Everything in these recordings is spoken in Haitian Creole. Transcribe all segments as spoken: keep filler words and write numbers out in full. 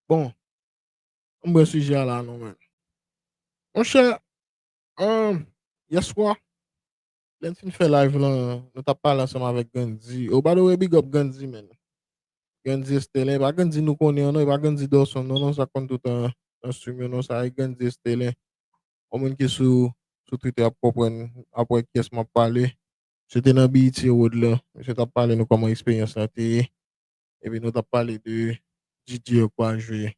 Bon, m pran sijè a la non, men. Monchè, um, yèswa, lè n fin fè live lan, nou t ap pale ansanm avèk Gandhi. Oh, by the way, big up Gandhi, man. Gandhi Estelin, e pa Gandhi nou konnen an non, e pa Gandhi Dawson non, non, sa konn tout an, an stream yo non, sa e Gandhi Estelin. Yon moun ki sou, sou Twitter ap konprann, ap wè kiyès m ap pale. Misye te nan B E T Award lan, misye t ap pale nou kòman eksperyans lan te ye. Epi nou t ap pale de D J yo k pa jwe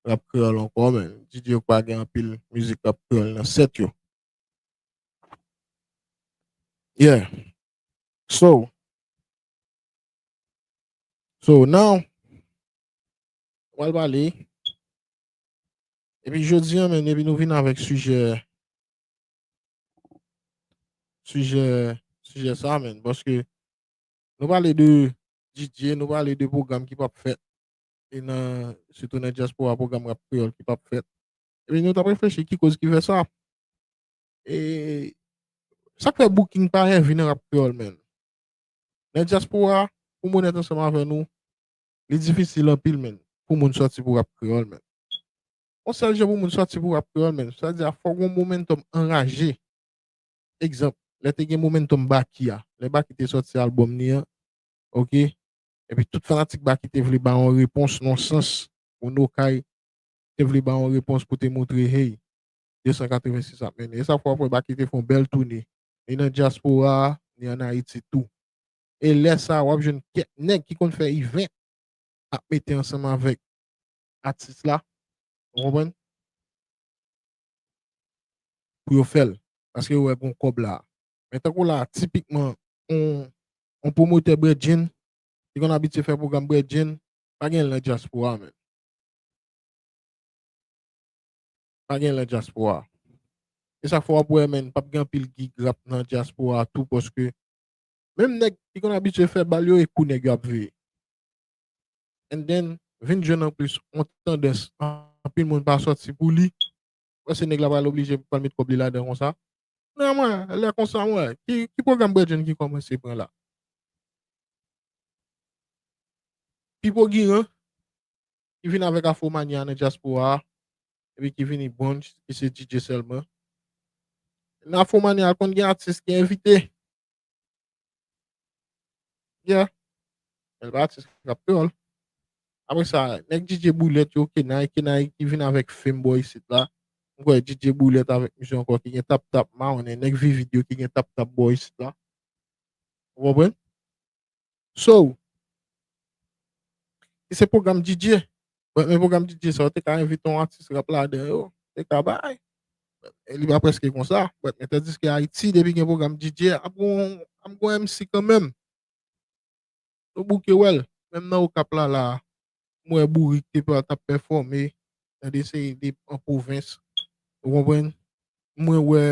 rap kreyòl ankò, men D J yo k pa gen anpil mizik rap kreyòl nan sèt yo. Yeah. So, so now, w al pale. Epi jodi an, men, epi nou vin avèk sijè, sijè, sijè sa, men, paske nou pale de D J, nou pale de pwogram ki p ap fèt, e nan, sitou nan dyaspora, pwogram rap kreyòl ki p ap fèt. Epi nou t ap reflechi ki koz ki fè sa. E sa k fè booking pa heavy nan rap kreyòl, men. Nan dyaspora, pou m onèt ansanm avè nou, li difisil anpil, men, pou moun sòti pou rap kreyòl, men. Yon sèl jan pou moun sòti pou rap kreyòl, men, sa di a fò gon momentum anraje. Egzanp, lè te gen momentum Baky a, lè Baky te sòti album li an, oke? Epi tout fanatik Baky te vle ba yon repons nan sans, moun Okay te vle ba yon repons pou te montre, hey, de san katrevensis ap mennen. E sa fè w ap wè Baky te fè yon bèl toune, ni nan dyaspora a, ni ann Ayiti tou. E lè sa a, w ap jwenn kèk nèg ki konn fè event ap mete ansanm avèk atis la, ou konprann? Pou yo fè l, paske yo wè gon kòb la. Men tankou la, tipikman, on, on pwomotè Brad Jean, ki konn abitye fè pwogram Brad Jean, pa gen l nan dyaspora, men. Pa gen l nan dyaspora. E sa fè w ap wè, men, p ap gen anpil gig rap nan dyaspora tou, paske menm nèg ki konn abitye fè bal yo, e kou nèg yo ap veye. And then, vin jwenn anplis, on tandans, anpil moun pa sòti pou li, paske nèg la pral oblije pou l met kòb li ladan konsa. Nan mwen, lè konsa, mwen, ki, ki pwogram Brad Jean ki kòmanse pran la? Pipo Giran, ki vin avèk Afromania nan dyaspora a, epi ki vini brunch, ki se D J sèlman. Nan Afromania, konn gen atis ki envite. Yeah. Men l pa atis k ap kreyòl. Apre sa, nèg D J Boulèt yo, Kenay, Kenay ki vin avèk Fame bò isit la. M kwè D J Boulèt avèk misye ankò ki gen Tap Tap, mawonnen, nèg Vivid yo ki gen Tap Tap bò isit la. Ou konprann? So, e se pwogram D J. But men pwogram D J sa, yo te ka envite yon atis rap ladan yo, te ka bay. E li pa prèske konsa. But men tandiske Ayiti, depi gen pwogram D J, ap gon, ap gon M C kanmenm. Nou bouke wè l. Menm nan Okap la, la, m wè Bourik te pa, t ap pèfòme nan de seri de, an pwovens. Ou konprann? Mwen wè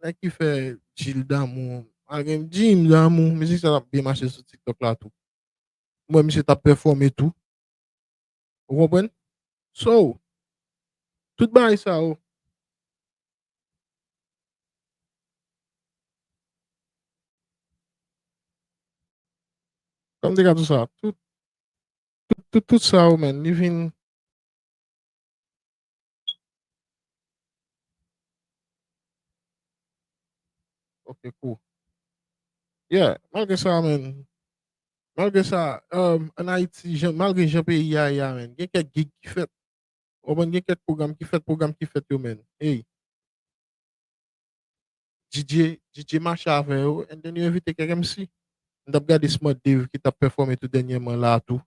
nèg ki fè Jil Damou. Malgre m di m Damou, mizik sa t ap byen mache sou TikTok la tou. M wè misye t ap pèfòme tou. Ou konprann? So, tout bagay sa yo. Kòm te ka di sa, tout, tout, tout, tout sa yo, men, li vin Ok, cool. Yeah, malgre sa, men. Malgre sa, um, ann Ayiti, jan, malgre jan peyi a ye a, men, gen kèk gig ki fèt. Ou konprann, gen kèk pwogram ki fèt, pwogram ki fèt yo, men. Hey. D J, D J mache avè yo, and then yo envite kèk M C. M t ap gade Smart Dave ki t ap pèfòme tou dènyèman la a tou.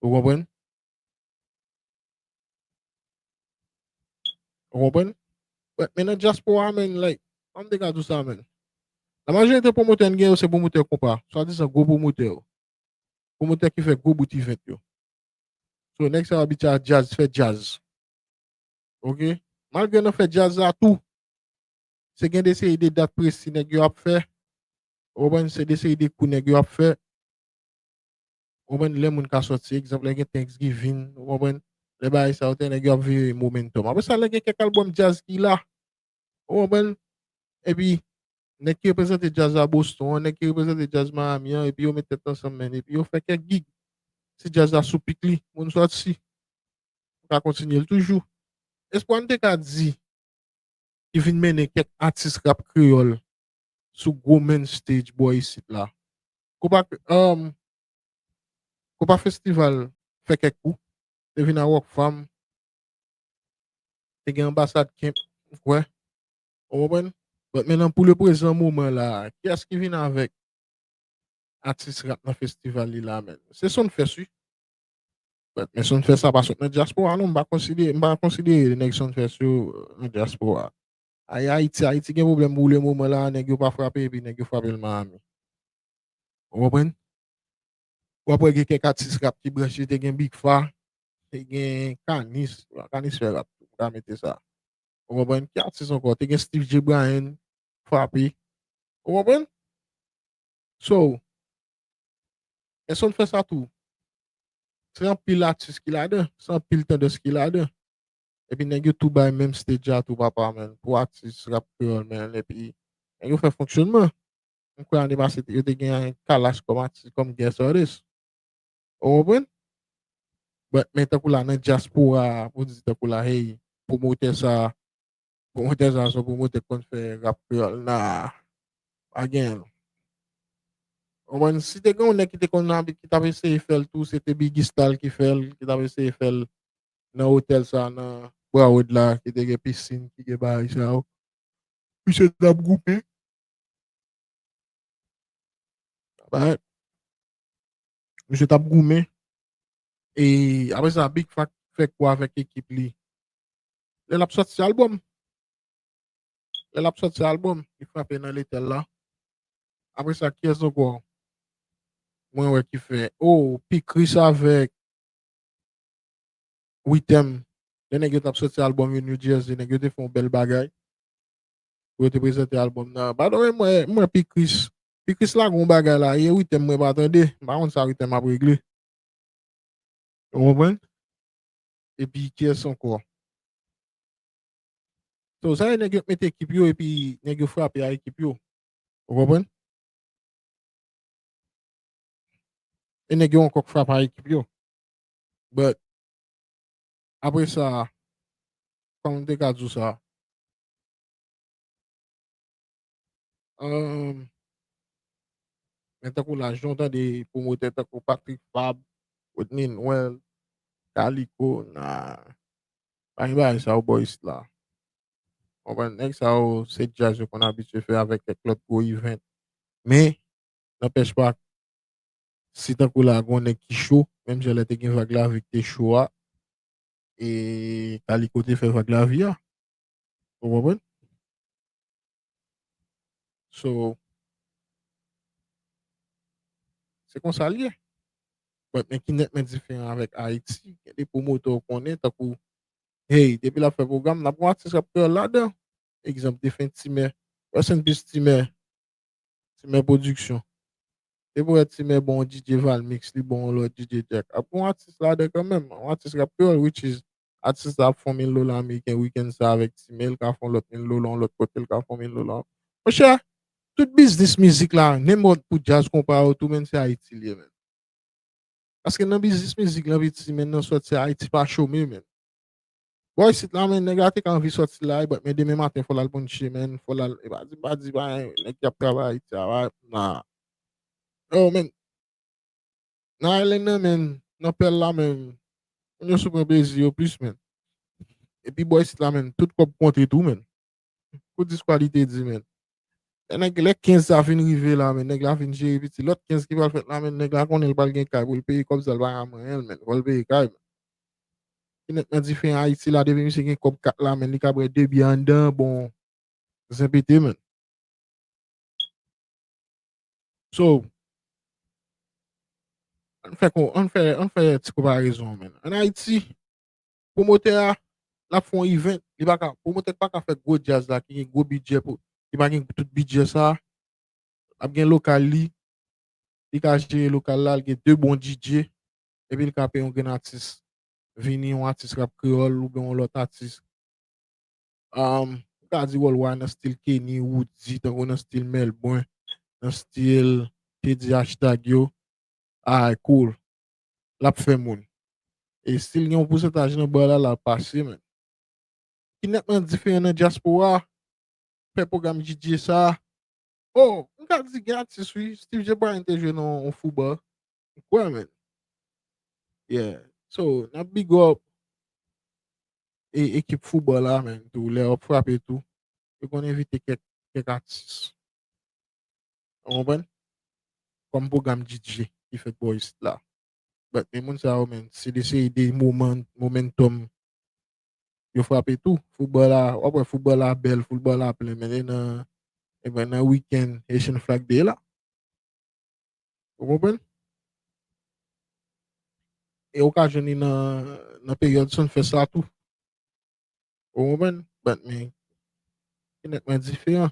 Ou konprann? Ou konprann? But, men nan dyaspora, men, like, kòm te ka di w sa, men. Lamajorite pwomotè n gen yo, se pwomotè konpa. Swadizan gwo pwomotè yo. Pwomotè ki fè gwo bout event yo. So, nèg sa yo abitye a djaz, fè djaz. Ok? Malgre nan fè djaz la tou, se gen de seri de dat presi nèg yo ap fè. Ou konprann? Se de seri de kou nèg yo ap fè. Ou konprann? Lè moun ka sòti, egzanp, lè gen Thanksgiving, ou konprann? Lè bagay sa yo, te nèg yo ap vire momentum. Apre sa, lè gen kèk album djaz ki la, ou konprann? Epi, nèg ki reprezante djaz a Boston an, nèg ki reprezante djaz Miami an, epi yo met tèt ansanm, men, epi yo fè kèk gig. Si djaz la sou pik li, moun sòti. Ou ka kontinye l toujou. Espwa n te ka di ki vin mennen kèk atis rap kreyòl sou gwo main stage bò isit la. Konpa, um, Konpa Festival fè kèk kou. Te vin a Rockfam. Te gen Anbasad Kemp, m kwè. Ou konprann? But men nan pou le prezan moman la, kiyès ki vin avèk atis rap nan festival li la, menn? Se Sonfès, wi. But men Sonfès sa pa sot nan dyaspora, non. M pa konsidere, m pa konsidere nèg Sonfès yo, euh, nan dyaspora. Ay, Ayiti, Ayiti gen pwoblèm pou le moman la, nèg yo pa frape, epi nèg yo frape l Miami. Ou konprann? W ap wè gen kèk atis rap ki branche, te gen Big Fa, te gen Kanis, Kanis fè rap tou, m ka mete sa. Ou konprann? Ki atis ankò? Te gen Steve J. Bryan, frape. Ou konprann? So, men Sonfès sa tou. Se anpil atis ki ladan, se anpil tandans ki ladan. Epi nèg yo tou bay menm stage a tou, papa, menn, pou atis rap kreyòl, menn, epi nèg yo fè fonksyonman. M kwè ane pase, yo te gen Kalash kòm atis, kòm guest artist. Ou konprann? But, men tankou la, nan dyaspora, pou di tankou la, hey, pwomotè sa, pwomotè sa, se yon pwomotè k konn fè rap kreyòl, na, pa gen. Ou konprann? Si te gen yon nèg ki te konn abit, ki t ap eseye fè l tou, se te Biggie Style ki fè l, ki t ap eseye fè l nan otèl sa, nan Broward la, ki te gen pisin, ki gen bagay sa yo. Misye t ap goumen. Alright. Misye t ap goumen. E apre sa, Big Fa fè kou avèk ekip li. Lè l ap sòti albòm. Lè l ap sòti albòm, li frape nan letèl la. Apre sa, kiyès ankò? Mwen wè ki fè. Oh, Pikris avèk Witèm. Lè nèg yo t ap sòti albòm yo New Jersey, nèg yo te fè yon bèl bagay. Pou yo te prezante albòm nan. By the way, mwen, mwen Pikris. Pikris la gon bagay la. E Witèm mwen pa tande. M pa konn sa Witèm ap regle. Ou konprann? Epi kiyès ankò? So, sa e nèg yo mete ekip yo epi nèg yo frape a ekip yo. Ou konprann? E nèg yo ankò k frape a ekip yo. But, apre sa, kòman m te ka di w sa? Um, men tankou la, jan w tande pwomotè tankou Patrick Fabre, Whitney Noël, Kaliko, na, pa gen bagay sa yo bò isit la. Konprann? Nèg sa yo, se djaz yo konn abitye fè avèk kèk lòt gwo event. Men, nanpèch pa, si tankou la, gon nèg ki cho, menm jan lè te gen Vag Lavi ki te cho a, e Kaliko te fè Vag Lavi a. Ou konprann? So, se konsa l ye. But, men ki nètman diferan avèk Ayiti, gen de pwomotè w konnen, tankou, hey, depi l ap fè pwogram, n ap gon atis rap kreyòl ladan. Egzanp, defen Timè. Rest in peace, Timè. Timè Production. Depi w wè Timè bon DJ Valmix, li bon lòt DJ Jack. Ap gon atis ladan kanmenm. Yon atis rap kreyòl, which is, atis la ap fè yon mil dola ameriken weekend sa avèk Timè, l ka fè yon lòt mil dola, yon lòt kote, l ka fè yon mil dola. Monchè, tout biznis mizik la, nenpòt pou djaz konpa yo tou, menm se Ayiti l ye, menm. Paske nan biznis mizik lan, piti, men nan sòti Ayiti pa chome, men. Bò isit la, men, nèg la te ka anvi sòti la, e, men demen maten, fò l al pounche, men, fò l al, e pa di, pa di, pa, nèg ki ap travay Ayiti a, pa, na. Yo, men, nan Island nan, men, nan pèl la, men, moun yo sou pran plezi yo plis, men. Epi bò isit la, men, tout kòb konte tou, men. Kou dis kwa li te di, men. Lè nèg, lè kenz sa vin rive la, men, nèg la vin jere piti. Lòt kenz ki pral fèt la, men, nèg la konnen l pral gen kay pou l peye kòb sa, l pa ka manyen l, men. Fò l peye kay, men. Ki nètman diferan Ayiti la, depi misye gen kòb kat la, men, li ka bwè de byè anndan, bon, zen pete, men. So, ann fè, kon- ann fè, ann fè ti konparezon, men. Ann Ayiti, pwomotè a, l ap fè yon event, li pa ka, pwomotè pa ka fè gwo djaz la, ki gen gwo bidjè pou, ki pa gen tout bidjè sa, l ap gen lokal li, li ka jere lokal la, l gen de bon DJ, epi l ka peye yon grenn atis, vini yon atis rap kreyòl oubyen yon lòt atis. Um, m ka di worldwide nan stil Kenny, Woody, tankou nan stil Melbwen, nan stil Teddy Hashtag yo. Alright, cool. l ap fè moun. E si l gen yon pousantaj nan bar la, l ap pase, man. Ki nètman diferan nan dyaspora, fè pwogram D J sa. Oh, m ka di gen atis, wi. Steve J Bryan te jwe nan yon fou bar. M kwè, man. Yeah. So, n ap big up e, ekip fou bar la, man, tou. Lè yo ap frape tou, yo konn envite kèk, kèk atis. Ou konprann? Kòm pwogram D J ki fèt bò isit la. But, men moun sa yo, man, se de seri de moman, momentum yo frape tou. Fou bar la, w ap wè fou bar la bèl, fou bar la plen, men e nan, e ben nan weekend Haitian Flag Day la. Ou konprann? E ou ka jwenn li nan, nan peryòd Sumfest la tou. Ou konprann? But men, ki nètman diferan.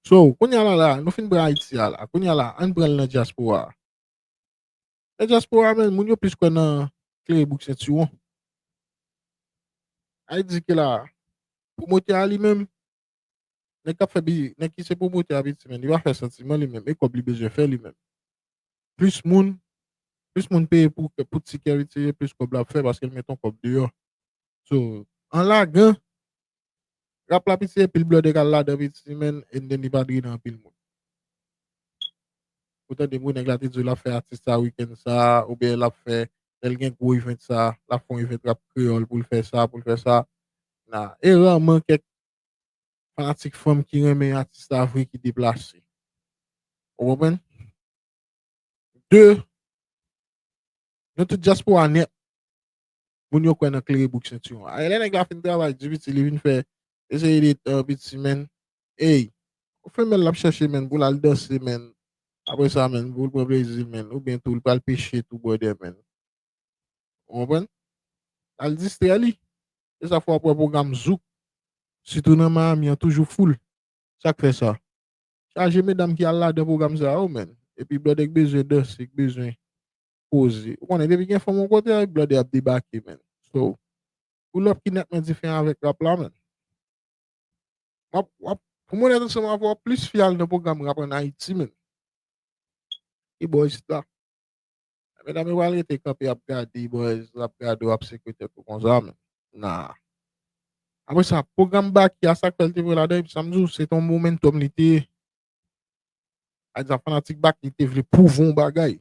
So, kounye a la, la, nou fin pran Ayiti a la. Kounye a la, ann pran l nan dyaspora a. Nan dyaspora a, men, moun yo plis kwè nan klere bouk sentiwon. Ayiti ke la, pwomotè a li menm, nèg k ap fè bi-, nèg ki se pwomotè a piti, men, li pa fè santiman li menm, e kòb li bezwen fè li menm. Plis moun, plis moun peye pou, pou tikè, li tire plis kòb l ap fè paske l met yon kòb deyò. So, an lagan, rap la piti, epi l blòdè k al ladan piti, man, and then li pa dwe nan anpil moun. Ou tande moun nèg la te di w l ap fè atis sa weekend sa, oubyen l ap fè, lè l gen gwo event sa, l ap fè yon event rap kreyòl pou l fè sa, pou l fè sa. Na, e raman kèk fanatik fanm ki renmen atis la vre ki deplase. Ou konprann? De, nan tout dyaspora nèt, moun yo kwè nan klere bouk sentiwon. A, lè nèg la fin travay di piti, li vin fè, eseye de, euh, piti, man. Ey, ou femèl l ap chèche, man, pou l al danse, man. Apre sa, man, pou l pran plezi, man. Oubyen tou, l pral peche tou, brother, man. Ou konprann? Al distrè li. E sa fè w ap wè pwogram zouk, sitou nan Miami an, toujou full. Sa k fè sa? Chaje medam ki al ladan pwogram sa yo, man. Epi blòdè k bezwen danse, k bezwen poze. Ou konnen, depi gen fanm yon kote, blòdè ap debake, man. So, pull up ki nètman diferan avèk rap la, man. W ap, w ap, pou m onèt ansanm avè w, plis fi al nan pwogram rap ann Ayiti, man. E bò isit la. Medam yo pral rete kanpe ap gade, boys, ap gade w ap sekwe tèt ou konsa, men. Nah. Apre sa, pwogram Baky a, sa k fè l te voye ladan, epi sa m di w, se t on momentum li te ye. Sa di sa, fanatik Baky te vle pwouve yon bagay.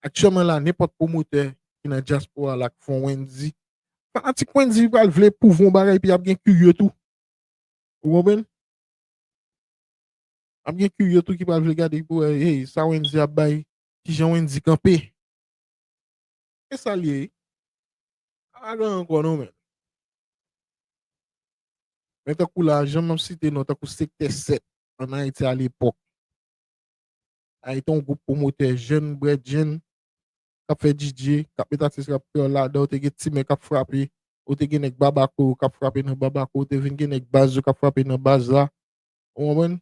Aktyèlman la, nenpòt pwomotè ki nan dyaspora la k fè yon Wendyy, fanatik Wendyy pral vle pwouve yon bagay, epi y ap gen kirye tou. Ou konprann? Ap gen kirye tou ki pral vle gade pou wè, hey, sa Wendyy ap bay, kijan Wendyy kanpe. E sa l ye. Pa gen ankò non, men. Men tankou la, jan m ap site non, tankou Sektè sèt ann Ayiti alepòk. Ayiti yon gwoup pwomotè jèn, brèt jèn, k ap fè D J, k ap met atis rap kreyòl ladan, ou te gen Timè k ap frape, ou te gen nèg Babako k ap frape nan Babako, ou te vin gen nèg baz yo k ap frape nan baz la. Ou konprann?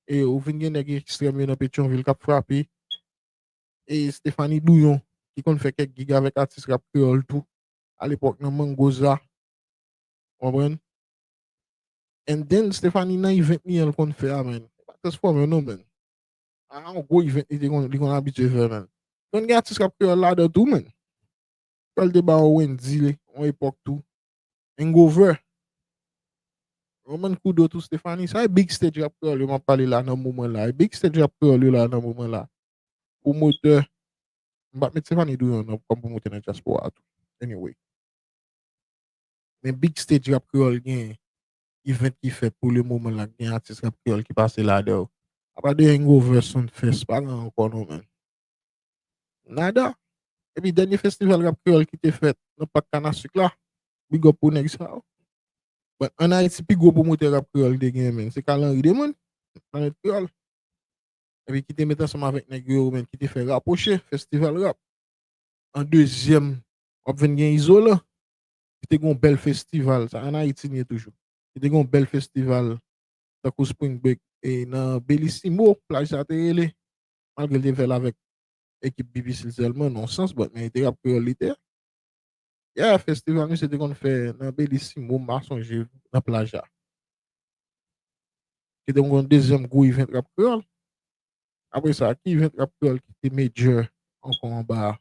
E ou vin gen nèg ekstrèm yo nan Petyonvil k ap frape. E Stephanie Douyon, ki konn fè kèk gig avèk atis rap kreyòl tou, alepòk nan Mangoza. Konprann? And then, Stephanie nan event li an l konn fè a, man. E pa transfòme non, man. A, yon gwo event li te konn, li konn abitye fè, man. Konn gen atis rap kreyòl ladan tou, man. Fè l te ba yon Wendyy, yon epòk tou. Hangover. Roman Kudo tou, Stephanie. Sa e big stage rap kreyòl yo m ap pale la nan moman la. E big stage rap kreyòl yo la nan moman la. Pwomotè. M p ap met Stephanie Douyon nan kòm pwomotè nan dyaspora a tou. Anyway. Men big stage rap kreyòl gen event ki fèt pou le moman la, gen atis rap kreyòl ki pase ladan yo. Apa de Hangover, Sumfest, pa gen ankò non, man. Nada. Epi dènye festival rap kreyòl ki te fèt nan Pak Kanasik la, big up pou nèg sa yo. But ann Ayiti, pi gwo pwomotè rap kreyòl te gen, man, se Carl Henry Desmond, Planèt Kreyòl. Epi ki te met ansanm avèk nèg yo, man, ki te fè Rapwoche, festival rap. An dezyèm, w ap vin gen Izolan, ki te gen yon bèl festival, sa ann Ayiti li ye toujou. Ki te gen yon bèl festival, tankou Spring Break, e nan Bellissimo, plaj sa te rele, malgre l te fè l avèk ekip B B C sèlman, nan yon sans, but, men e te rap kreyòl li te ye. Yeah, festival misye te konn fè nan Bellissimo, m pa sonje, nan plaj la. Ki te yon dezyèm gwo event rap kreyòl. Apre sa, ki event rap kreyòl ki te major ankò anba